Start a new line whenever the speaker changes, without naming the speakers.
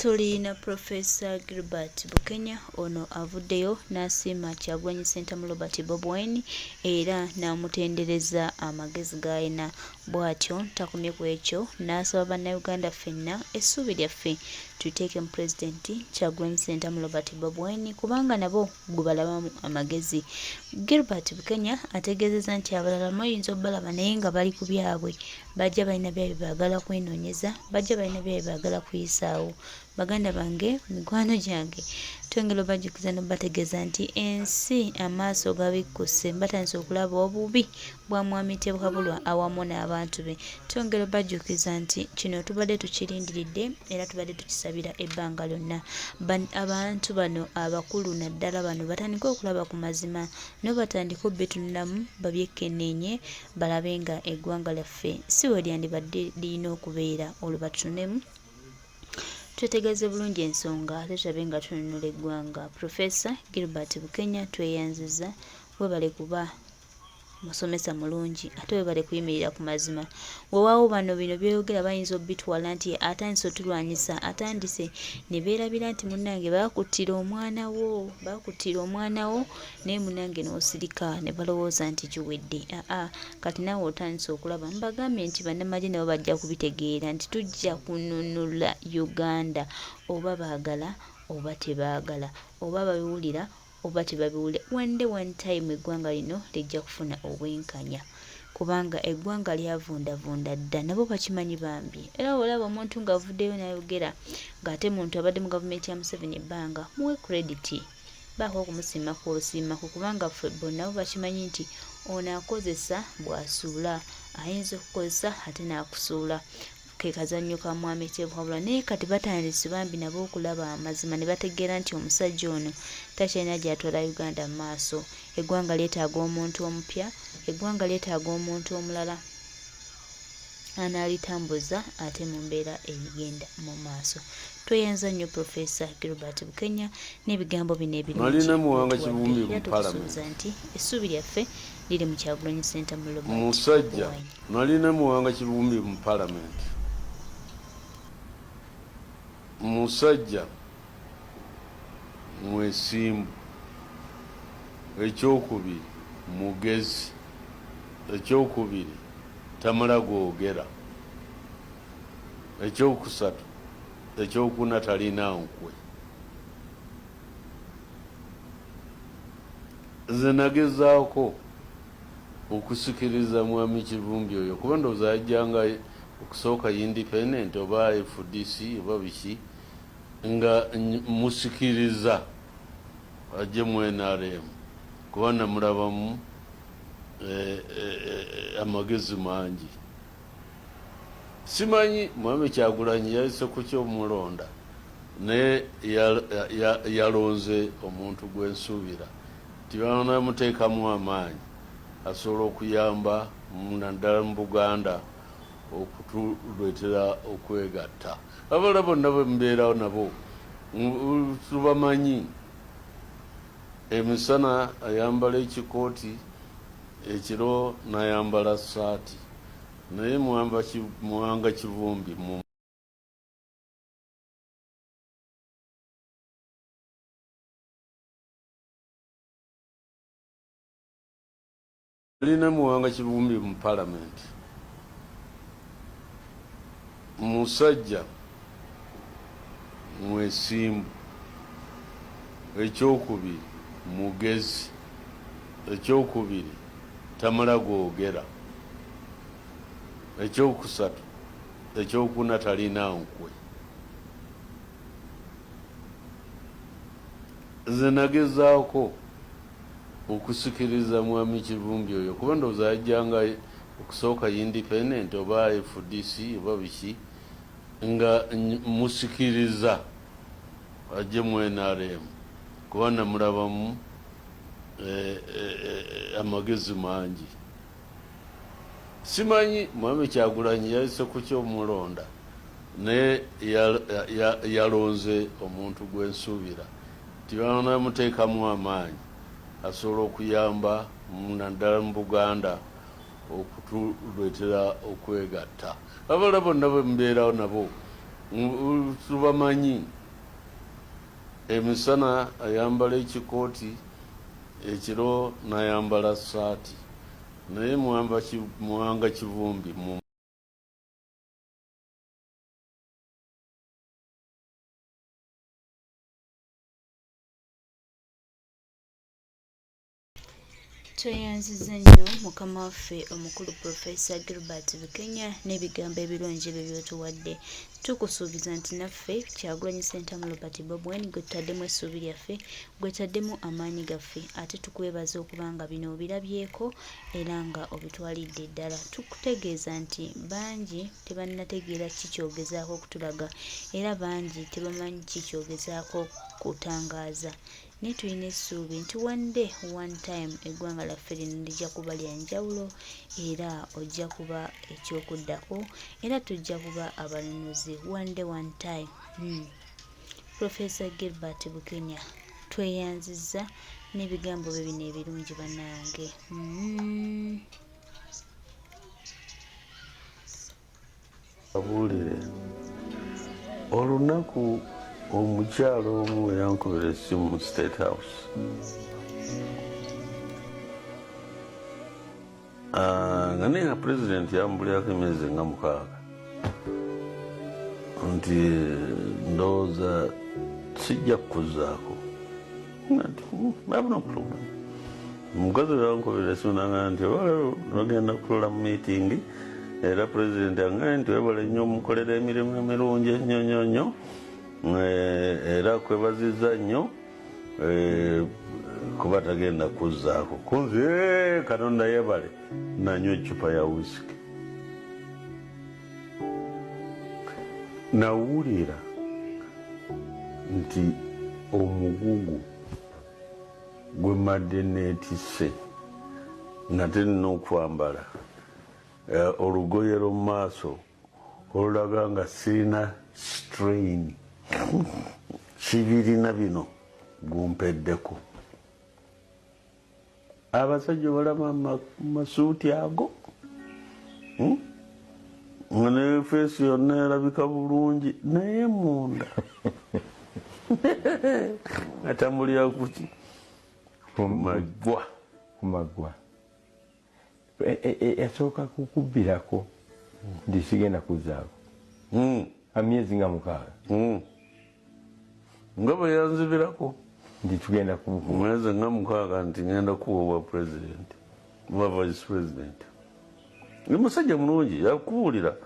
Tuli na Professor Gilbert Bukenya ono avuddeyo n'asiima Kyagulanyi Ssentamu Robert Bobi Wine era n'amutendereza amagezi g'alina bw'atyo takomye ku ekyo n'asaba Bannayuganda ffenna essuubi lyaffe tuliteeke mu Pulezidenti Kyagulanyi Ssentamu Robert Bobi Wine kubanga nabo gwe balabamu amagezi. Gilbert Bukenya ategeezezza nti abalala muyinza obalaba naye nga bali ku byabwe bajja balina byabwe baagala kwenoonyeza bajja balina byabwe baagala kuyisaawo baganda bange mikwano gyange twongera obajjukiza nobategeeza nti ensi amaaso gabikkuse batandise okulaba obubi bwa mwami Tebuhabulwa awamu n'abantu be twongera obajjukiza nti kino tubadde tukirindiridde era tubadde tukisabira ebbanga lyonna abantu bano abakulu naddala bano batandike okulaba ku mazima no batandike obitunulamu babyekenneenye balabe nga eggwanga lyaffe si we lyandibadde lirina okubeera olwo batunulemu twetegereze bulungi ensonga ate tulabe nga tununula eggwanga. Professor Gilbert Bukenya tweyanziza webale kuba musomesa mulungi ate webale kuyimirira ku mazima. Wewaawo bano bino byoyogera bayinza obitwala nti atandise otulwanyisa atandise ne beerabira nti munnange baakuttira omwana wo baakuttira omwana wo naye munange n'osirika ne balowooza nti kiwedde aa kati naawe otandise okulaba mbagambye nti bannamagye nabo bajja kubitegeera nti tujja kununula Uganda oba baagala oba tebaagala oba babiwulira oba tebabiwulira one day one time eggwanga lino lijja kufuna obwenkanya kubanga eggwanga lyavundavunda dda nabo bakimanyi bambi era olaba omuntu ng'avuddeyo n'ayogera ng'ate muntu abadde mu gavumenti ya Museveni ebbanga muwe credit baako okumusiima kw'osiimako kubanga ffe bonna bo bakimanyi nti ono akozesa bw'asuula ayinza okukozesa ate n'akusuula ke kazannyo ka mwami Tebuhabula naye kati batandise bambi nabo okulaba amazima ne bategeera nti omusajja ono takyalina gy'atwala Uganda mu maaso eggwanga lyetaaga omuntu omupya eggwanga lyetaaga omuntu omulala anaalitambuza ate mu mbeera egenda mu maaso. Tweyanza nnyo Professor Gilbert Bukenya n'ebigambo bino ebirungi
Nalina Muwanga
by'otuwadde
Kivumbi mu
era tukusuubiza
Palamenti.
nti essuubi lyaffe liri mu Kyagulanyi Ssentamu Robert
Musajja
Wine.
nalina Muwanga Kivumbi mu Palamenti. Musajja mwesimbu. Ekyokubiri mugezi. Ekyokubiri tamala googera. Ekyokusatu, ekyokuna talina nkwe. Nze nagezaako okusikiriza Mwami Kivumbi oyo kuba ndowooza yajjanga okusooka independent oba FDC oba biki nga musikiriza ajje mu NRM kuba namulabamu amagezi mangi. Simanyi Mwami Kyagulanyi yayise ku kyomulonda naye yalonze omuntu gwensuubira nti banamuteekamu amaanyi asobola okuyamba naddala mu Buganda okutuleetera okwegatta. Abalala bonna bembeera nabo tubamanyi emisana ayambala ekikooti ekiro nayambala ssaati naye Muwanga Kivumbi mu. Nalina Muwanga Kivumbi mu Palamenti. Musajja mwesimbu. Ekyokubiri mugezi. Ekyokubiri tamala googera. Ekyokusatu, ekyokuna talina nkwe. Nze nagezaako okusikiriza Mwami Kivumbi oyo kuba ndowooza yajjanga okusooka independent oba FDC oba biki nga musikiriza ajje mu NRM kuba namulabamu amagezi mangi. Simanyi Mwami Kyagulanyi yayise ku kyomulonda naye yalonze omuntu gwensuubira nti banamuteekamu amaanyi asobola okuyamba naddala mu Buganda okutuleetera okwegatta. Abalala bonna bembeera nabo Tubamanyi. Emisana ayambala ekikooti, ekiro n'ayambala ssaati. Naye Muwanga Kivumbi mu.
Tweyanziza nnyo mukama waffe omukulu Professor Gilbert Bukenya n'ebigambo ebirungi ebyo by'otuwadde. Tukusuubiza nti naffe Kyagulanyi Ssentamu Robert Bobi Wine gwe tutaddemu essuubi lyaffe, gwe taddemu amaanyi gaffe ate tukwebaza okuba nga bino obirabyeko era nga obitwalidde ddala. Tukutegeeza nti bangi tebannategeera ki ky'ogezaako okutulaga era bangi tebamanyi ki ky'ogezaako kutangaaza. Naye tulina essuubi nti one day one time eggwanga lyaffe lino lijja kuba lya njawulo era ojja kuba ekyokuddako era tujja kuba abanunuzi one day one time. Hmm. Professor Gilbert Bukenya tweyanzizza n'ebigambo bye bino ebirungi banange. Hmm.
Abuulire olunaku omukyala omu eyankubira essimu mu State House ah, nga naye nga pulezidenti yambulyako emyezi nga mukaaga nti ndowooza sijja kukuzaako. I have no problem. Omukazi oyo yankubira esimu nangamba nti oba bagenda kutuula mu meeting era president angambye nti webale nnyo omukolera emirimu emirungi ennyo nnyo nnyo eh, era akwebazizza nnyo eh, kuba tagenda kuzzaako kunze eh, Katonda yebale nanywa eccupa ya wisiki Nawulira nti omugugu gwe mbadde neetisse nga nina okwambala eh, olugoye lw'omu maaso olulaga nga sirina strain sibirina bino gumpeddeko. Abasajja obalaba masuuti ago hmm? Nga ne feesi yonna erabika bulungi naye munda atambulira kuki? Kumaggwa.
Kumaggwa. Yasooka e, e, kukubbirako nti sigenda kuzzaako emyezi nga 6.
Nga bwe yanzibirako
nti tugenda
mwezi nga 6 nti ngenda kuwa obwa president oba vice president. Ni musajja mulungi yakubuulira.